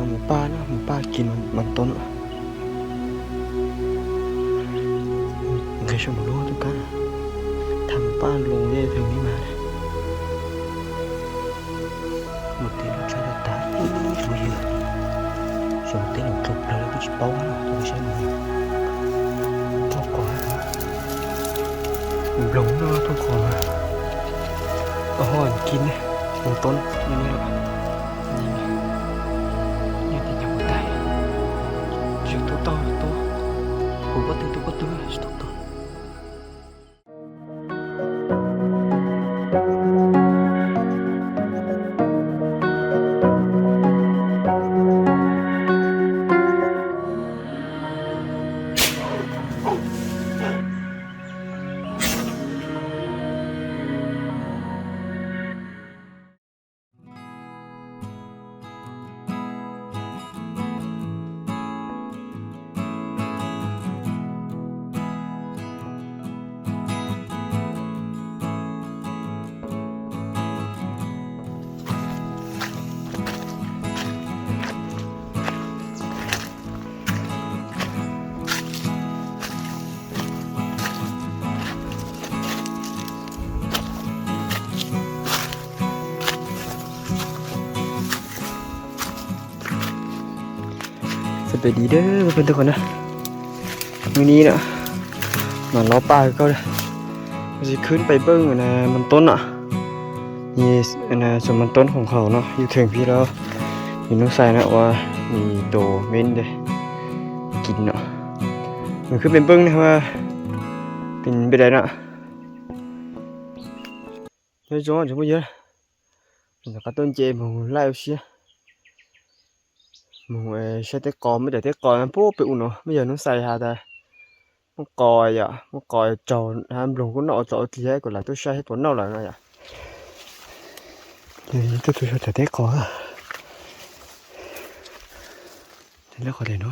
ໝູປ່ານະ ໝູປ່າກິນມັນຕົ້ນ. ເຄີຍຊົມຮູ້ທຸກທ່ານ ຖ້າໝູປ່າລົງເທິງນີ້ມາ ໝົດເຕັມ ໃຊ້ຕາ ໂອ້ຍ ສົມເຕັມ ຈົບແລ້ວ ກໍຊິເປົ່າ ຕົງໃຊ້ມື ເຂົ້າກ່ອນ ລົງເນາະ ທຸກຄົນ ເອົາຫອນກິນ ມັນຕົ້ນ ນີ້ແຫຼະ ນີ້ ນີ້ທີ່ຍັງບໍ່ຕາຍ Je t'entends, toi. Pourquoi tu t'entends pas, toi? Je t'entends. ສະບາຍດີເດີເພື່ອນໆທຸກຄົນນະ ມື້ນີ້ເນາະ ມາເລາະປ່າຄືເກົ່າເດີ ຊິຂຶ້ນໄປເບິ່ງອັນນ່າມັນຕົ້ນເນາະ ມີອັນນ່າສວນມັນຕົ້ນຂອງເຂົາເນາະ ຢູ່ເທິງພີ້ແລ້ວ ມີນ້ອງຊາຍເນາະ ວ່າມີໂຕເມັ້ນເດ້ ກິນເນາະ ມັນຂຶ້ນໄປເບິ່ງນະວ່າເປັນແບບໃດເນາະ. Nói chung là chúng bây giờ mình có tôn chế một live aussi. Một xe té con mới để té con bố bị ủn nó bây giờ nó xài hà ta. Một coi à, một coi trầu ham lùng của nó trầu thì hết của lại tôi xe hết của nó là ngay à. Thì tôi tôi xe té con. Té con để nó.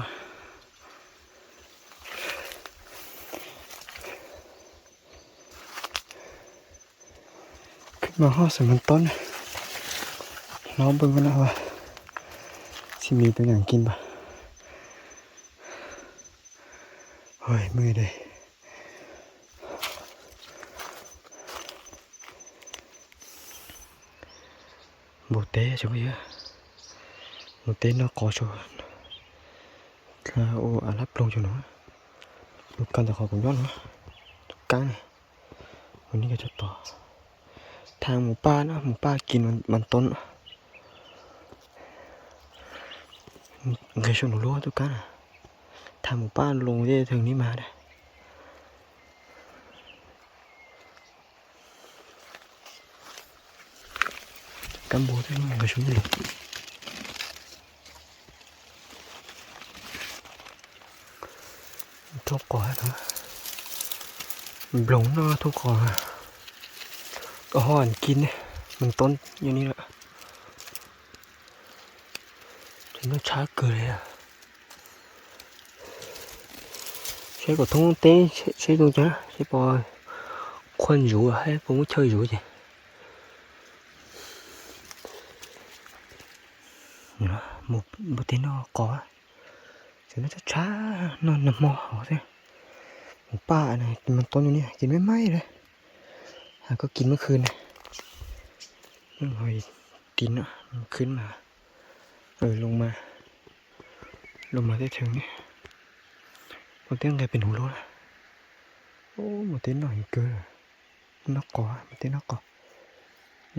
ຂຶ້ນມາຮອດສວນມັນຕົ້ນ ລອງເບິ່ງກ່ອນນະວ່າຊິມີຕົວຫຍັງກິນບໍ່. ໂອ້ຍ ເມື່ອຍເດ້. Một té cho bây giờ. Một té nó có cho. Là ô à lắp lông cho nó. Một con là khỏi cũng nhón nó. Cá này. Một cái cho to. ທາງໝູປ່ານະ ໝູປ່າກິນມັນ ມັນຕົ້ນ ເຄີຍຊົມຮູ້ທຸກທ່ານ ຖ້າໝູປ່າລົງເທິງນີ້ມາເດ້. Cán bộ thế này là xuống gì? Chốt quá hả? Blống nó chốt quá hả? Có hoa ăn kín này. Mình tốn như này ạ. Thì nó chả cờ này à. Sẽ có thông tin, sẽ, sẽ thông tin, sẽ có khuôn rủ, hay có muốn chơi rủ chứ. Một, một tí nó có. Chứ nó chắc chắn nó nằm mò hả thế. Một bà này, mình tốn như này, chín mươi mấy đấy. À, có chín mươi khuyên này. Rồi, chín nữa, khuyên mà. ເອີ ລົງມາ ລົງມາແຕ່ເທິງນີ້ ບໍ່ເຕັນກາຍເປັນຫູໂລດ. ໂອ້ ບໍ່ເຕັນໜ້ອຍເກີນ ນອກກໍ ບໍ່ເຕັນນອກກໍ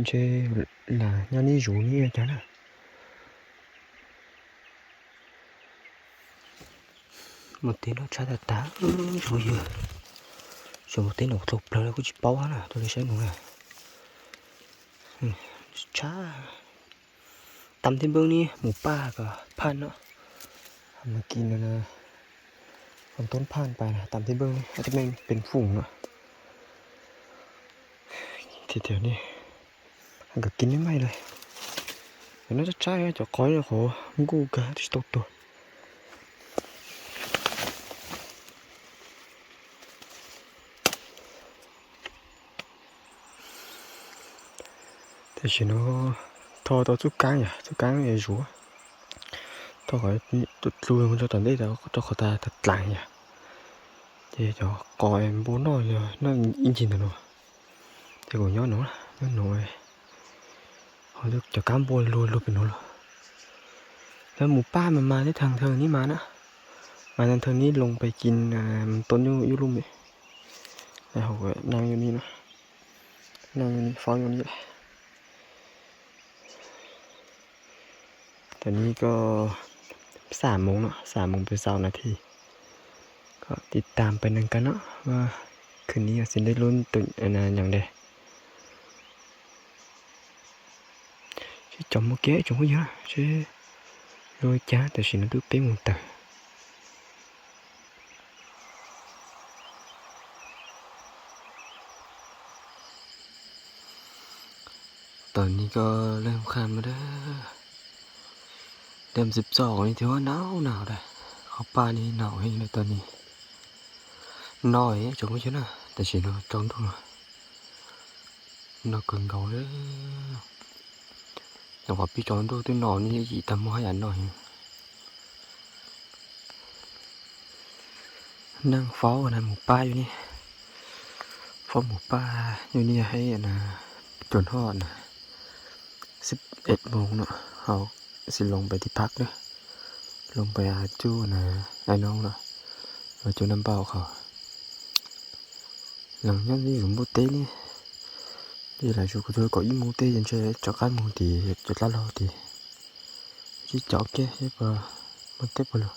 ເຈ ລາ ຍານີ້ຢູ່ນີ້ອາຈານນະ. Một tí nó chát tà tà. Ơ, rồi giờ. Rồi một tí nó thục lơ cũng chỉ bao hả nè, tôi đi xem nó nè. Ư, chát. Tăm thêm bưng đi, mù pa cả phan nữa. Mà kín nó nè. Còn tốn phan pa nè, tăm thêm bưng đi. Ơ, tụi mình pên phủng nữa. Thì theo đi. ຫາກໍກິນໃໝ່ໆເລີຍ. ເປັນໜ້າຈະໃຊ້ເຈົ້າຂອງ ໂອ້ໂຫ ກູກະຕິດຕົກຕົວ. ແຕ່ຊິໂນ ທໍຕໍ່ຈຸກາງຢາ ຈຸກາງຢາຢູ່. Ôi, tụt lui một cho tận đây đó, cho khỏi ta thật lặng nhỉ. Thế cho coi em bố nó giờ nó in chín tao nó. Thế còn nhớ nó, nhớ nó. Họ được cho cán bộ lùa lùa bên nó. Thế mù pa mà mà cái thằng thơ ní mà nó. Mà thằng thơ ní lông phải chín à, tốn như yêu lùm ấy. Để học năng như ní nó. ນັ່ງຢູ່ນີ້ ເຝົ້າຢູ່ນີ້ແຫຼະ. ຕອນນີ້ກໍສາມໂມງເນາະ, ສາມໂມງເປັນຊາວນາທີ. ກໍຕິດຕາມໄປນຳກັນເນາະ ວ່າຄືນນີ້ຊິໄດ້ລຸ້ນໂຕອັນນະຫຍັງແດ່. ຊິຈອມບໍ່ແກ້ ຈອມບໍ່ເຢີ ຊິໂລຍຈ້າ ແຕ່ຊິນະດຸເປ້ໝູເຕີ. ຕອນນີ້ກໍເລີ່ມຄ່ຳແລ້ວເດີ ເລີ່ມສິບສອງນີ້ ຖືວ່າໜາວໜາວເດີ. ເຂົ້າປ່ານີ້ໜາວແຮງເດີຕອນນີ້. ໜາວເອ ຈອງຢູ່ນະ ແຕ່ຊິນອນຈອງດູນະ ໜາວກຶ່ງເກົາເດີ. ແຕ່ວ່າປີຈອງດູຕື່ນໜອນນີ້ອີກຕຳບໍ່ໃຫ້ອັນໜ້ອຍ. ນັ່ງເຝົ້າອັນນະໝູປ່າຢູ່ນີ້ ເຝົ້າໝູປ່າຢູ່ນີ້ໃຫ້ອັນນະ ຈົນຮອດນະສິບເອັດໂມງເນາະ. ເຮົາຊິລົງໄປທີ່ພັກເດີ ລົງໄປຫາຈູ່ນະ ອ້າຍນ້ອງເນາະ ຫາຈູ່ນ້ຳເບົາເຂົາ. ຫຼັງຍາມນີ້ກໍບໍ່ເຕະນີ້ ນີ້ລະ ຈູ່ກໍຖືກໍອີໝູເຕະ ຈັ່ງຊີ້ຈະກັນໝູຕີ ຈະລັດເຮົາຕີ ຊິເຈາະແກ້ໃຫ້ປະ ມັນເຕັບບໍ່ລະ.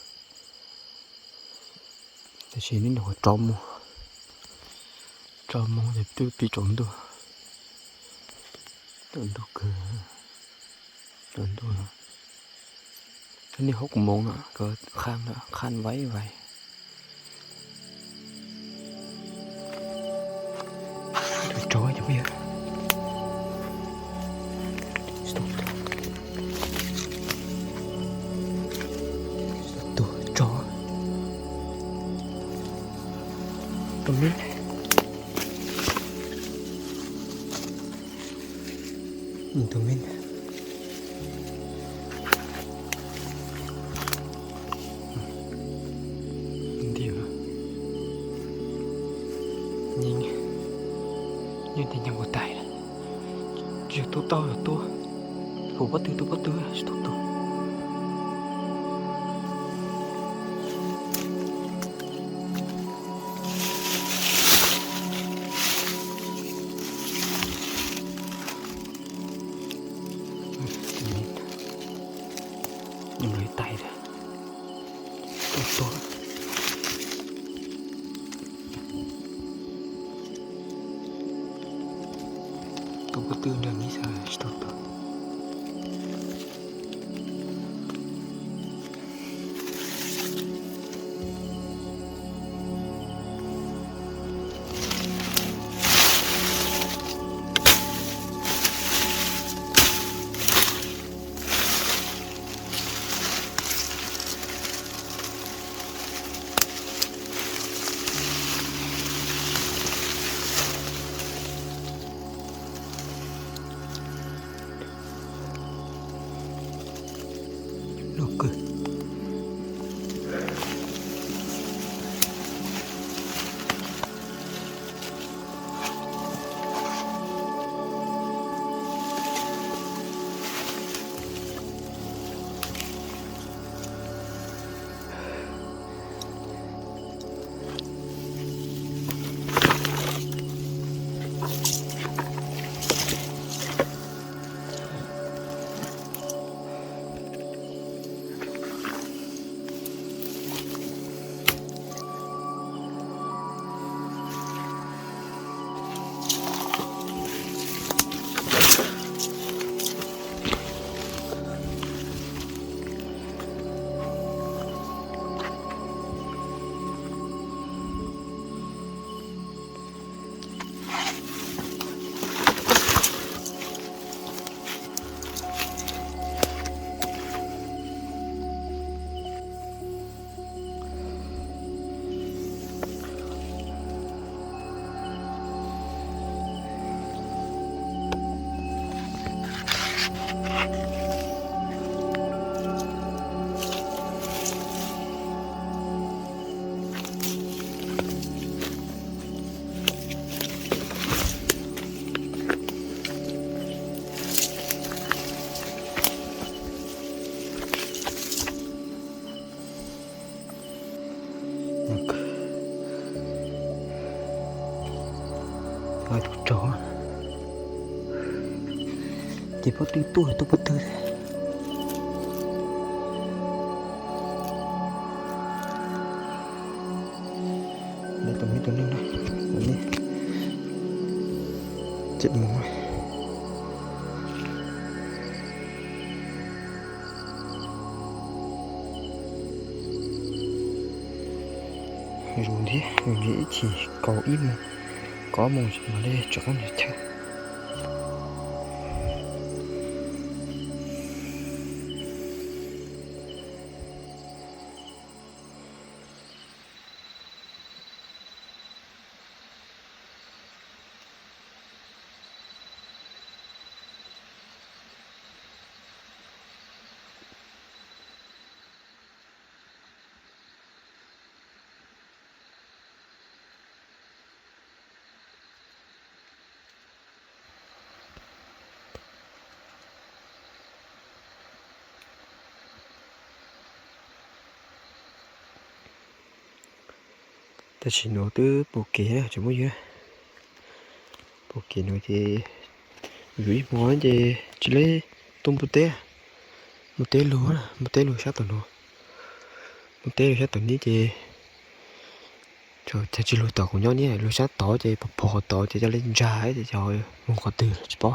ແຕ່ຊີນີ້ໜໍ ຈອມໝູ ຈອມໝູ ແຕ່ຕື້ປີຈອມດູ ຈອມດູຄື ໂດນໂດນ. ອັນນີ້ຫົກໂມງແລ້ວ ກໍຄ່ຳແລ້ວ ຄ່ຳໄວໄວ. ຈອຍຈະໄປ stop ຕົວຈອຍ ຕົວນີ້. ຍິງຕົວມິນ ຍິງດີວະ ຍິງ ຍິງແຕ່ຍັງບໍ່ຕາຍນະ. ຈະຕົວເຕົາຕົວ ໂຫ ບໍ່ຕື່ ຕົວບໍ່ຕື່ ຕົວ ຕົວ. ຍັງບໍ່ໄດ້ຕາຍເດີ ຕົວ ຕົວ ຕົວບໍ່ຕື່ເດີ ມີຊາ ຕົວ ຕົວ. ໂອ້ ຕີພໍ່ຕື້ຕູ້ ຕູ້ພໍ່ຕື້ຕູ້ ໄດ້ຕົວນີ້ຕົວໜຶ່ງນະ ຕອນນີ້ເຈັດໂມງແລ້ວ. ໃຫ້ຮູ້ເດ້ ມີອີກທີເກົ້າອີກໂມງ ເກົ້າໂມງມາໄດ້ຈັກອັນເທື່ອ. ແຕ່ຊິໂນຕື້ປູເກນະ ຈະບໍ່ຢູ່ນະ ປູເກໂນເຈ ຢູ່ອີກໝໍເຈ ຈິເລ ຕຸມປູເຕ ມູເຕລູນະ ມູເຕລູຊາໂຕໂນ ມູເຕລູຊາໂຕນີ້ເຈ ຈະ ຈະຈິລູໂຕກຸຍອນນີ້ ລູຊາໂຕເຈ ປະພໍໂຕເຈ ຈະເລນຈາເຈ ຈະມຸງຂໍຕື່ ຈະປໍ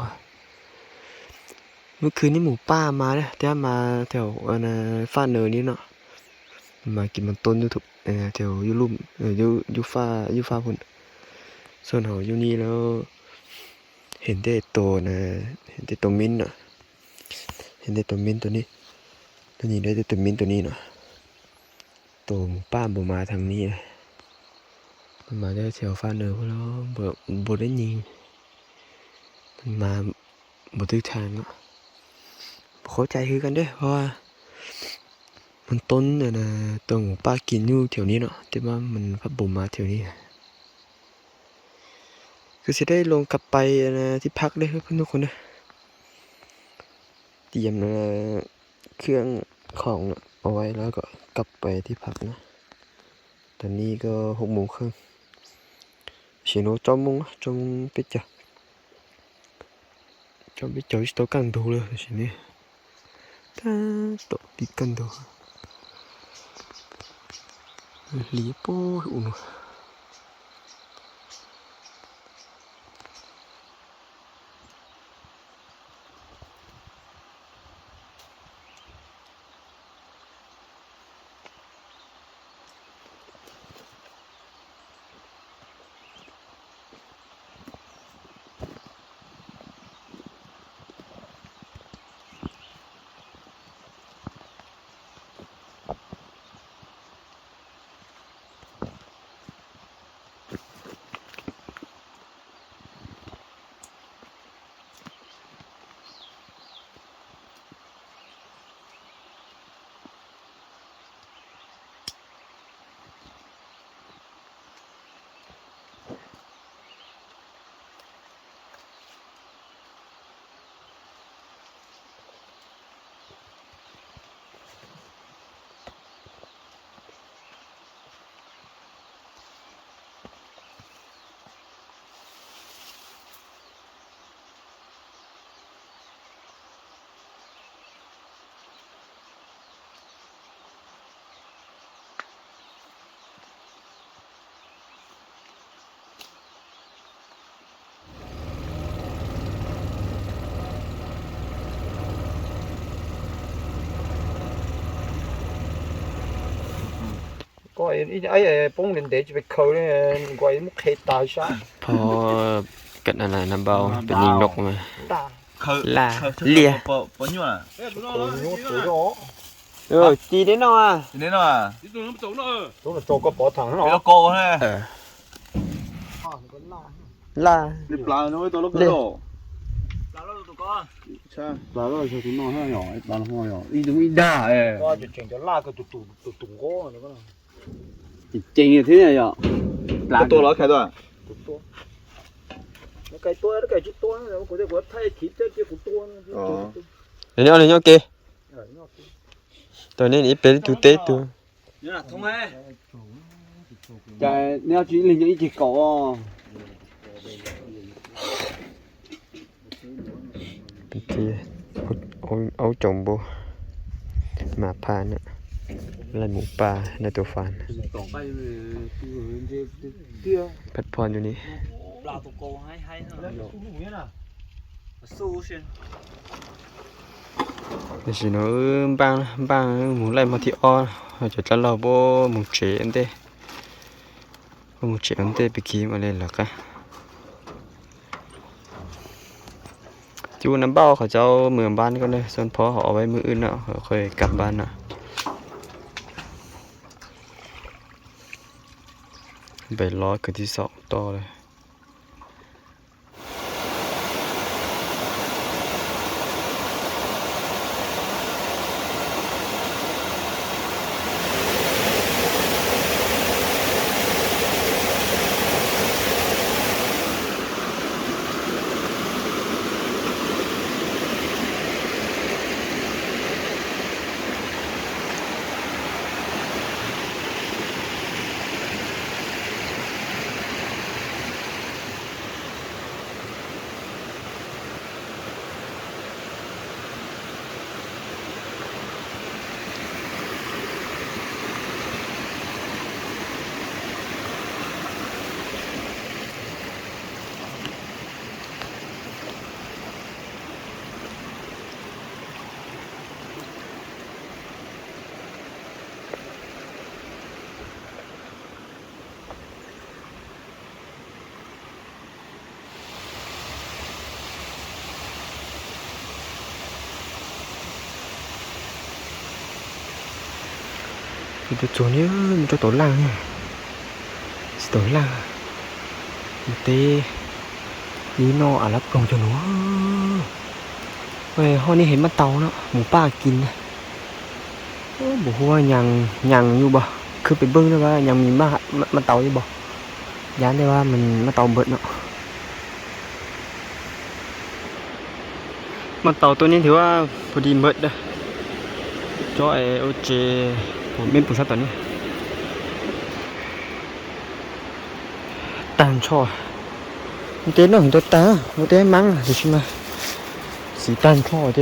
ມື້ຄືນນີ້ໝູປ່າມາເດ້ ແຕ່ມາແຖວອັນນາ ຟາເນີນີ້ເນາະ ມາກິນມັນຕົ້ນຢູ່ທຸກ ເອີ ແຖວຢູ່ລຸ່ມ ເອີ ຢູ່ ຢູ່ຟາ ຢູ່ຟາພຸ້ນ. ສ່ວນເຮົາຢູ່ນີ້ແລ້ວ ເຫັນແຕ່ໂຕນະ ເຫັນແຕ່ໂຕເມັນເນາະ ເຫັນແຕ່ໂຕເມັນໂຕນີ້ ໂຕນີ້ໄດ້ແຕ່ໂຕເມັນໂຕນີ້ເນາະ. ໂຕໝູປ່າບໍ່ມາທາງນີ້ນະ ມັນມາແຕ່ແຖວຟາກເໜືອພຸ້ນແລ້ວ ບໍ່ ບໍ່ໄດ້ຍິງ ມັນມາບໍ່ຖືກທາງເນາະ. ບໍ່ເຂົ້າໃຈຄືກັນເດ້ ເພາະວ່າມັນຕົ້ນອັນນາ ໂຕໝູປ່າກິນຢູ່ແຖວນີ້ເນາະ ແຕ່ວ່າມັນພັດບໍ່ມາແຖວນີ້. ຄືຊິໄດ້ລົງກັບໄປອັນນາ ທີ່ພັກເດີເພື່ອນທຸກຄົນເດີ. ຕຽມ ເອີ ເຄື່ອງຂອງເອົາໄວ້ ແລ້ວກໍກັບໄປທີ່ພັກນະ. ຕອນນີ້ກໍຫົກໂມງເຄິ່ງ ຊິໂນ ເກົ້າໂມງ ເກົ້າໂມງເປັດຈາ ເຈົ້າໄປເຈົ້າຊິໂຕກາງໂດເລີຍຊິນີ້ ຕາໂຕຕິກາງໂດ ລີໂປອຸນ. ก็ไอ้ ไอ้ ไอ้โป้งเหรียญเดชจะไปเขาเนี่ย กว่าไอ้มุกเคตายซะ พอกันอันนั้นนะเบา เป็นยิงนกมา ตา เขา ล่า เขา เลีย ปอ ปอ ปอยั่ว โอ้โห โอ้โห เออ จีนแน่นอนอ่ะ จีนแน่นอนอ่ะ ตัวนั้นโจกก็ปอถังเนาะ เป็นโลโก้นะ เออ ล่า นี่ปลานะเว้ย ตัวโลโก้ เลีย ปลาโลโก้ ใช่ ปลาโลโก้ตัวน้อยเหรอ ไอ้ปลาห้อยเหรอ อีตัวนี้ด่า เออ ก็จะเจ๋งจะล่าก็ตัว ตัว ตัว ตัวโก้นี่ก็ จริงๆ อยู่ที่เนี่ยเหรอ ปลาตัวเหรอ ใครตัว ตัว ตัว แล้วไก่ตัว แล้วไก่ชุดตัวนั่นแหละ กูจะกดไทยคลิปเจ้าเจ้ากูตัวนะ อ๋อ ตัว ตัว เดี๋ยวนี้ เดี๋ยวนี้ โอเค เออ นอก ตัวนี้นี่เป็นตัวเตะตัว เนี่ย ทำไม จะแนวจีนเลย ยังอีกกี่เกาะอ่ะ ເປັນທີ່ເອົາ ເອົາ ເອົາຈອມໂບ ໝາກພ້າວເນາະ ໄລ່ໝູປ່າ ໄລ່ໂຕຟານ ພັກຜ່ອນຢູ່ນີ້. ເດີຊິເນາະ ເອີ ບ້າງ ບ້າງ ໝູໄລ່ມາທີ່ອອ ເຮົາຈະລະລອບໂບ ໝູເຈອັນເດ ໝູເຈອັນເດ ໄປກີມາເລີຍລະກະ. ຢູ່ນຳເບົາເຂົາເຈົ້າເມືອບ້ານກ່ອນເດີ ສ່ວນພໍ່ເຂົາເອົາໄວ້ມື້ອື່ນເນາະ ເຂົາຄ່ອຍກັບບ້ານເນາະ. ໄປລໍຄືນທີສອງຕໍ່ເລີຍ. ໂຕນີ້ ເອີ ມັນເຈົ້າໂຕລ່າງນີ້ ໂຕລ່າງ ມັນເຕ ນີ້ເນາະ ອາລັບກອງເຈົ້າໜູ ເອີ ຮອດນີ້ເຫັນໝາກເຕົາເນາະ ໝູປ່າກິນ. ໂອ້ ບໍ່ຮູ້ວ່າຍັງ ຍັງຢູ່ບໍ່ ຂຶ້ນໄປເບິ່ງເດີວ່າຍັງມີໝາກ ໝາກເຕົາຢູ່ບໍ່ ຢ້ານແຕ່ວ່າມັນໝາກເຕົາເບິດເນາະ. ໝາກເຕົາໂຕນີ້ຖືວ່າພໍດີເບິດເດີ ຈໍ້ ເອ ໂອ ເຈ ໂອ້ ເມັນປູຊັດຕອນນີ້ ຕານຊໍ ເຕເນາະ ເຫັນຕົວຕາ ບໍ່ເຕມັງ ເດີຊິມາ ສີຕານຊໍເຕ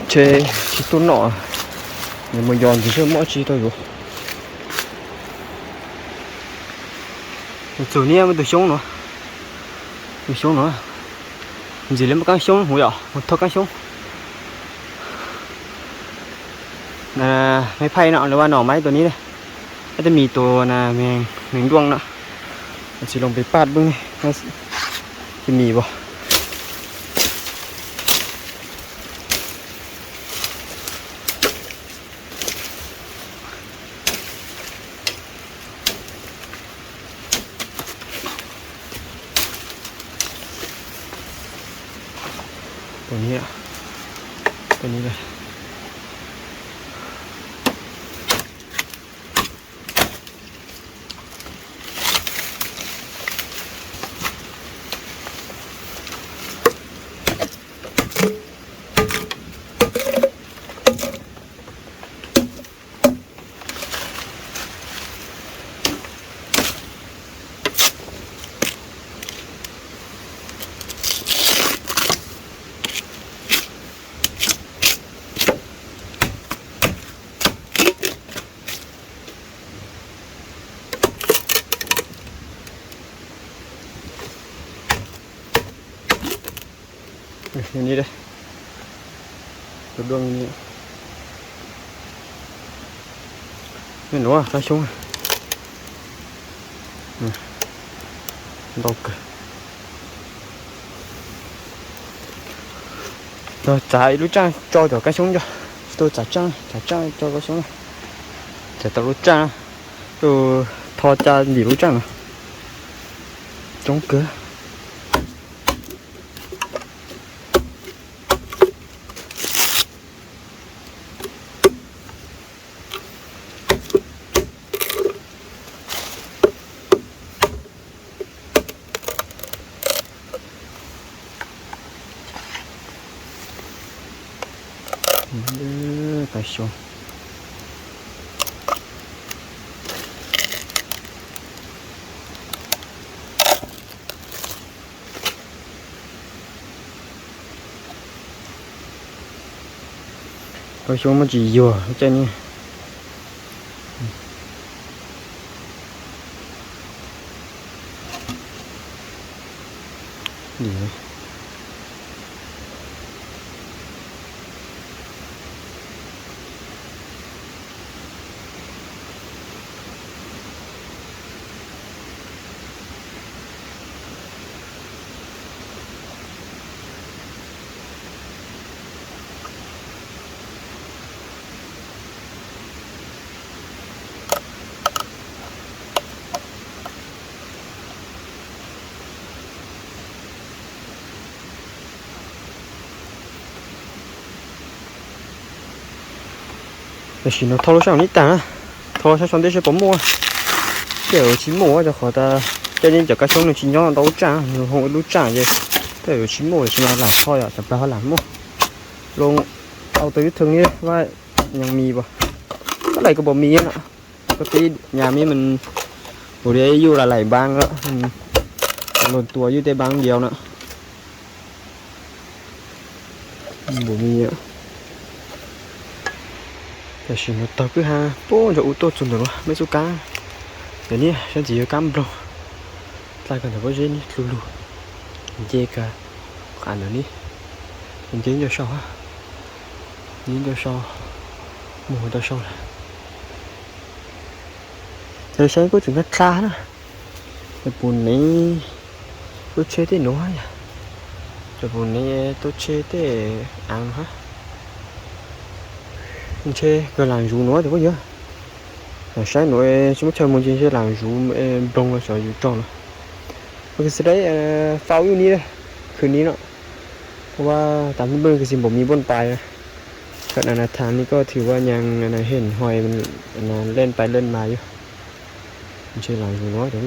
ເຊ ຊິຕຸນເນາະ ຍັງບໍ່ຍອມຊິເຊື່ອໝໍຊີໂຕຢູ່ ໂຕນີ້ມັນໂຕຊົງເນາະ ໂຕຊົງເນາະ ມັນຊິເລັມກາງຊົງ ຫູຢອ ມັນທົກກາງຊົງ ນະ ໄມ້ໄຜ່ເນາະ ຫຼືວ່າໜໍ່ໄມ້ໂຕນີ້ເດ້. ອາດຈະມີໂຕນະ ແມງ ແມງດ້ວງເນາະ ເຮົາຊິລອງໄປປາດເບິ່ງ ວ່າຊິມີບໍ່. ໂຕນີ້ ໂຕນີ້ເລີຍ. ເອີ ນີ້ເດ້ ໂຕດວງນີ້ ແມ່ນບໍ່ ຕາຊົງ ອືມ ດອກ ໂຕຈາ ລູກຈ້າງ ຈໍ່ ຈໍ່ກາຊົງ ຈໍ່ ໂຕຈາຈ້າງ ຈາຈ້າງ ຈໍ່ກາຊົງ ຈາຕາລູກຈ້າງ ໂຕທໍຈາດີລູກຈ້າງ ຈົງເກີ. ເດີ ໄປຊົມ. ເ ໂອ້ຍ ຊ່ວງມັນຊິຢູ່ໃຈນີ້ ດີເນາະ. ແຕ່ຊິເນາະ ໂທລະສັບນີ້ຕາ ໂທລະສັບຊ່ອນເດຊະປະໂມດ ດຽວຊິໂມວ່າຈະຂໍຕາ ເຈົ້ານີ້ຈະກະຊ່ວງໜຶ່ງຊິຍ້ອນເອົາລູກຈ້າງ ໂຮງລູກຈ້າງເຢ ແຕ່ຊິໂມຊິມາຫຼາຍພໍດຽວຈະໄປຫາຫຼານໂມ ລົງເອົາໂຕຢູ່ເທິງນີ້ວ່າຍັງມີບໍ່ ເທົ່າໃດກໍບໍ່ມີນະ. ປົກກະຕິຍາມນີ້ມັນບໍ່ໄດ້ຢູ່ຫຼາຍໆບ້າງແລ້ວ ມັນລົນຕົວຢູ່ແຕ່ບ້າງດຽວນະ ມັນບໍ່ມີອະ ແຕ່ຊິມາເຕີບຄືຫາ ໂປ້ ຈະອຸໂຕະຈຸນເດີວະ ແມ່ສຸກາ ດຽວນີ້ ສະຕິຢູ່ກາມບລັອກ ຕາຍກັນແຕ່ບໍ່ເຢັນນີ້ ລູລູ ເຈກະ ອັນນີ້ ເຈກະຊອ ນີ້ຈະຊອ ໝູ່ຈະຊອ Tôi sẽ có chuyện cách xa đó. Chụp bùn này. Tôi sẽ tới nữa hả? Chụp bùn này tôi sẽ tới ăn hả? Mình sẽ cơ làm dù nữa thì có gì? Là sáng nữa sẽ mất thời mình sẽ làm dù, ê, bông là sợ dù tròn. Mình sẽ đấy, ờ, phao vô đi đây. Khứ đi nó. ເພາະວ່າຕາມທີ່ເບິ່ງຄືຊິບໍ່ມີບ່ອນໄປນະ ຄັນອັນນະ ທາງນີ້ກໍຖືວ່າຍັງອັນນະ ເຫັນຮອຍມັນອັນນະ ແລ່ນໄປແລ່ນມາຢູ່ ມັນຊິຫຼາຍຢູ່ເນາະ ເດີ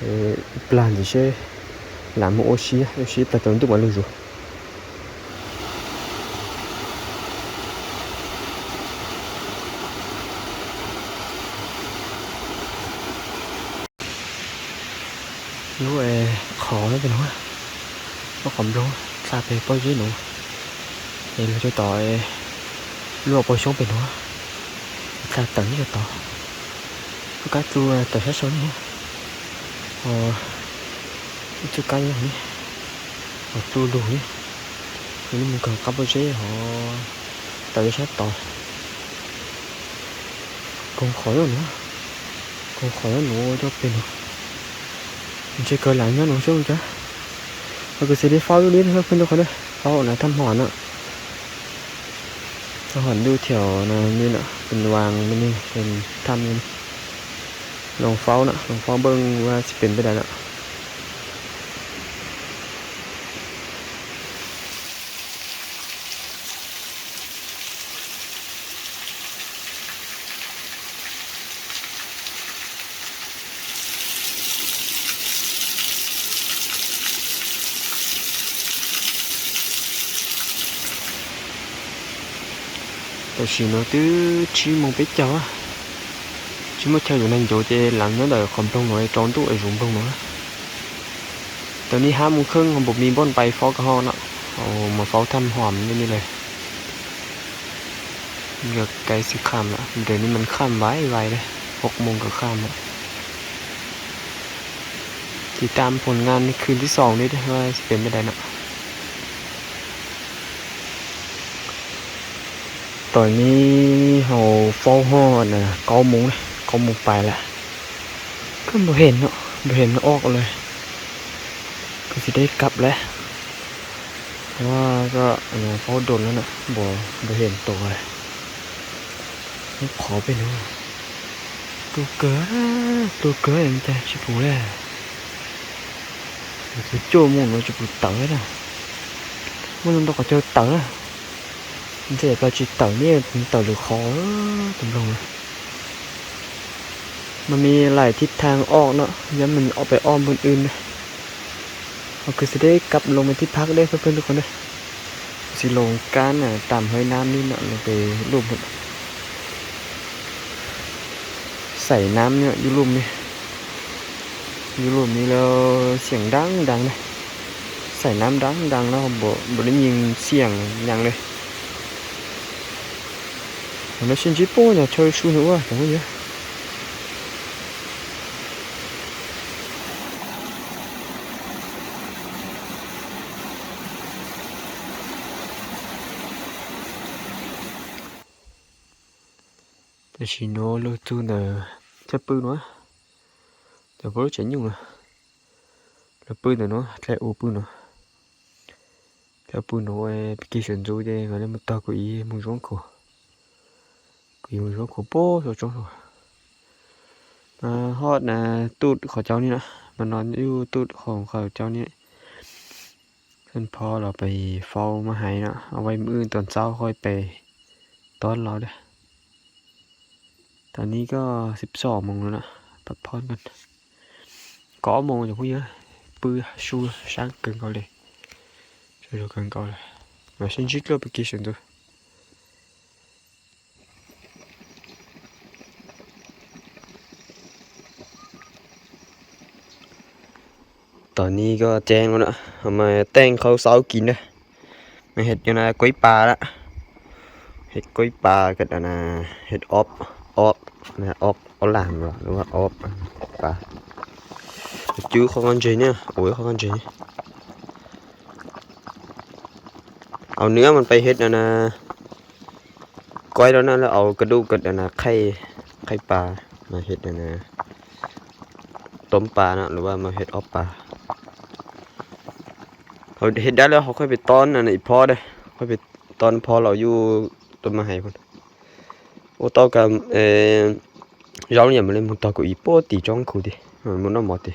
ເອີ ປານຊິເຊ ລາມໂອຊີ ໂອຊີ ປາຕອນຕຸມາລູຢູ່. ລູກເອີຍ ຂໍແລ້ວເປັນຫົວ ບໍ່ຂອມລົງ ຊາເປໂປ້ເຈໂນ ເຫັນເຈົ້າຕໍ່ເອ ລູກໂປ້ຊົງເປັນຫົວ ຊາເຕີນເຈົ້າຕໍ່ ລູກກາຕູເຕີນຊາຊົນຫົວ ອໍ ຈຸກາຍອາງນີ້ ອໍ ຕູລູກນີ້ ນີ້ມັນກໍກັບໂປ້ເຈ ອໍ ເຕີນຊາຕໍ່ ກົງຂໍຢູ່ເນາະ ກົງຂໍຢູ່ເນາະ ເຈົ້າເປັນ ເຈເກີດຫຼາຍຍ້ອນຂອງຊ່ວງຈ້ະ ມັນກໍຊິໄດ້ຟ້າວຢູ່ນີ້ເດີ ເພື່ອນທຸກຄົນເດີ ຟ້າວນະ ທຳຫອນເນາະ ທຳຫອນຢູ່ແຖວນັ້ນນີ້ເນາະ ເປັນວາງນີ້ ເປັນທຳນີ້ ລອງຟ້າວເນາະ ລອງຟ້າວເບິ່ງວ່າຊິເປັນໄປໄດ້ເນາະ. ໂຕຊີໂນ ຕື້ ຊີໂມງເປັດເຈົ້າ ຊີໂມງເຈົ້າຢູ່ນັ້ນໂຈເຈ ຫຼັງນັ້ນເດີ ຄອມໂພງນ້ອຍ ຈອງຕູ້ ອາຍຸໂພງນ້ອຍ ຕອນນີ້ຫ້າໂມງເຄິ່ງ ບໍ່ມີບ່ອນໄປເຝົ້າກະຮອກເນາະ ເອົາມາເຝົ້າຖ້ຳຫອມຢູ່ນີ້ເລີຍ ເຫຼືອໃກ້ຊິຄ່ຳລະ ດຽວນີ້ມັນຄ່ຳໄວໆເດ້ ຫົກໂມງກໍຄ່ຳລະ ຕິດຕາມຜົນງານໃນຄືນທີສອງນີ້ເດ້ ວ່າຊິເປັນແນວໃດເນາະ. ຕອນນີ້ເຮົາເຝົ້າຮອດນະ ເກົ້າໂມງນະ ເກົ້າໂມງປາຍລະ ກໍບໍ່ເຫັນເນາະ ບໍ່ເຫັນອອກເລີຍ ກໍຊິໄດ້ກັບແລ້ວ ເພາະວ່າກໍອັນນະ ເຝົ້າດົນແລ້ວນະ ບໍ່ ບໍ່ເຫັນໂຕເລີຍ ຂໍເປັນຫຍັງ ໂຕເກີ ໂຕເກີ ເອັງຈະຊິປູແລ້ວ ໂຈມຸນວ່າຈະປູເຕີນະ ມັນຕ້ອງກະເຈີເຕີນະ ມັນຈະໄປຈິເຕີນີ້ ເຕີຫຼືຄໍ ເອີ ຕົກລົງ ມັນມີຫຼາຍທິດທາງອອກເນາະ ຢ້ານມັນອອກໄປອ້ອມບ່ອນອື່ນນະ ເຮົາຄືຊິໄດ້ກັບລົງໄປທີ່ພັກເດ້ ເພື່ອນໆທຸກຄົນເດີ ຊິລົງກ້ານ ອາ ຕາມຫ້ວຍນ້ຳນີ້ເນາະ ລົງໄປລຸ່ມພຸ້ນ ໃສ່ນ້ຳເນາະ ຢູ່ລຸ່ມນີ້ ຢູ່ລຸ່ມນີ້ແລ້ວສຽງດັງໆເດ້ ສ ສາຍນ້ຳດັງໆ ແລ້ວບໍ່ ບໍ່ໄດ້ຍິນສຽງຫຍັງເລີຍ. ແລ້ວຊິຈິໂປ້ຍາເທີຊູນເວີຍ ຈັງຫວະນີ້. ແຕ່ຊີໂນໂລຕູນເດີ ແທ້ປືນວະ ແຕ່ບໍ່ຮູ້ຈະຫຍຸ້ງອະ ແລ້ວປືນເດີເນາະ ແທ້ອູປືນເນາະ ແທ້ປູໂນເອ ໄປກີ່ເຊິນຊູເດ ມາເລີຍ ມາຕໍ່ກູອີ ມຸງຊ່ວງໂຄ ກູອີ ມຸງຊ່ວງໂຄ ໂປ້ ໂຊຈ້ອງໂຊ ມາຮອດນະ ຕູດເຂົາເຈົ້ານີ້ນະ ມານອນຢູ່ຕູດຂອງເຂົາເຈົ້ານີ້. ເພິ່ນພໍ່ລາວໄປເຝົ້າມາໃຫ້ເນາະ ເອົາໄວ້ມື້ອື່ນຕອນເຊົ້າຄ່ອຍໄປຕ້ອນລາວເດີ້. ຕອນນີ້ກໍສິບສອງໂມງແລ້ວເນາະ ພັກຜ່ອນກ່ອນ ເກົ້າໂມງ ຢ່າງພວກເຍອະ ປືຊູຊ່າງເກີງເກົ່າເລີຍ ຊູເກີງເກົ່າເລີຍ ມາຊິນຈິກໂລໄປກິນເຊິ່ງໂຕ. ຕອນນີ້ກໍແຈ້ງແລ້ວເນາະ ເຮົາມາແຕ່ງເຂົ້າເຊົ້າກິນເດີ້ ມາເຮັດຢູ່ນະ ກ້ອຍປາລະ ເຮັດກ້ອຍປາກັບອັນນະ ເຮັດອອບ ອອບນະ ອອບ ອອບຫຼາມບໍ ຫຼືວ່າອອບປາ ຈື່ເຂົ້າກັນເຈນີ້ ໂອ້ຍ ເຂົ້າກັນເຈນີ້ ເອົາເນື້ອມັນໄປເຮັດອັນນະ ກ້ອຍແລ້ວນະ ແລ້ວເອົາກະດູກກັບອັນນະ ໄຂ່ ໄຂ່ປາມາເຮັດອັນນະ ຕົ້ມປາເນາະ ຫຼືວ່າມາເຮັດອອບປາ. ເຮົາເຮັດໄດ້ແລ້ວ ເຮົາຄ່ອຍໄປຕ້ອນອັນນະ ອີ່ພໍ່ເດີ້ ຄ່ອຍໄປຕ້ອນພໍ່ລາວຢູ່ຕົ້ນໄມ້ໄຮພຸ້ນ. ໂອ້ ເຕົ້າກະ ເອີ ເຈົ້ານີ້ມາເລີຍ ມຸງຕໍ່ກູອີ ໂປ້ ຕີຈ້ອງຄູຕິ ມັນບໍ່ນອກໝໍຕິ.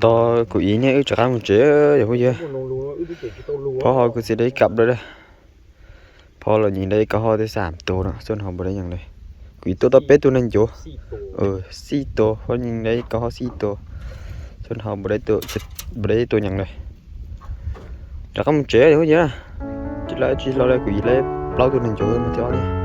ຕໍ່ກູອີນີ້ ອື ຈະກາງເຈ ຢ່າພວກເຍອະ ເພາະເຮົາກໍຊິໄດ້ກັບແລ້ວເດີ້. ພໍ່ລາວຍິງໄດ້ກະຮອກໄດ້ສາມໂຕເນາະ ສ່ວນເຮົາບໍ່ໄດ້ຫຍັງເລີຍ. ກູອີໂຕຕໍ່ເປັດໂຕນັ້ນໂຈ ເອີ ສີ່ໂຕ ພໍ່ຍິງໄດ້ກະຮອກສີ່ໂຕ ສ່ວນເຮົາບໍ່ໄດ້ໂຕ ບໍ່ໄດ້ໂຕຫຍັງເລີຍ. ຈະກາງເຈ ຢ່າພວກເຍອະ ຈິລາ ຈິລາ ແລ້ວກູອີໄດ້ເປົ່າໂຕນັ້ນໂຈ ມາເທອອນນີ້.